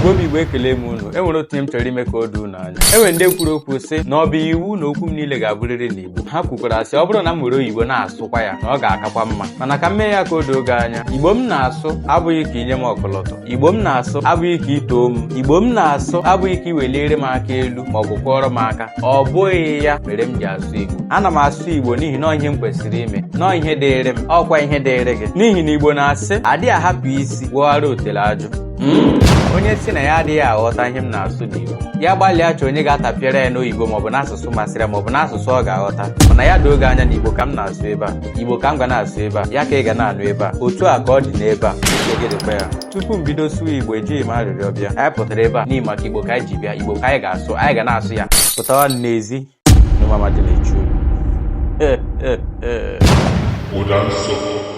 Igbo bụ Igbo, ekele m unu. E nwere otu ihe m chọrọ ime ka o doo unu anya. E nwere ndị kwuru okwu sị na ọ bụ iwu na okwu m niile ga-abụrịrị n'Igbo. Ha kwukwara sị ọ bụrụ na m were oyibo na-asụkwa ya, na ọ ga-akakwa mma. Mana ka m mee ya ka o doo gị anya, Igbo m na-asụ abụghị ka inye m ọkọlọtọ. Igbo m na-asụ abụghị ka itoo m. Igbo m na-asụ abụghị ka iweliere m aka elu ma ọ bụ kụọrọ m aka. Ọ bụghị ya mere m ji asụ Igbo. Ana m asụ Igbo n'ihi na ọ ihe m kwesịrị ime, na ọ ihe dịịrị m, ọkwa ihe dịịrị gị, n'ihi na Igbo na-asị adịghị ahapụ isi gwọghara otele ajụ. Onye si na ya adịghị aghọta ihe m na-asụ n'Igbo, ya gbalịa chọọ onye ga-atapịara ya n'oyibo maọbụ n'asụsụ masịrị ya maọbụ n'asụsụ ọ ga-aghọta. Mana ya doo gị anya na Igbo ka m na-asụ ebe a, Igbo ka m ga na-asụ ebe a, ya ka ị ga na-anụ ebe a. Otu a ka ọ dị n'ebe a. Uche gị dịkwa ya. Tupu m bido sụwa Igbo, ejighị m arịrịọ bịa. Anyị pụtara ebe a n'ihi maka Igbo ka anyị ji bịa. Igbo ka anyị ga-asụ, anyị ga na-asụ ya. Pụtawa n'ezi n'ụmụamadị na-echu. Ụda nsọ.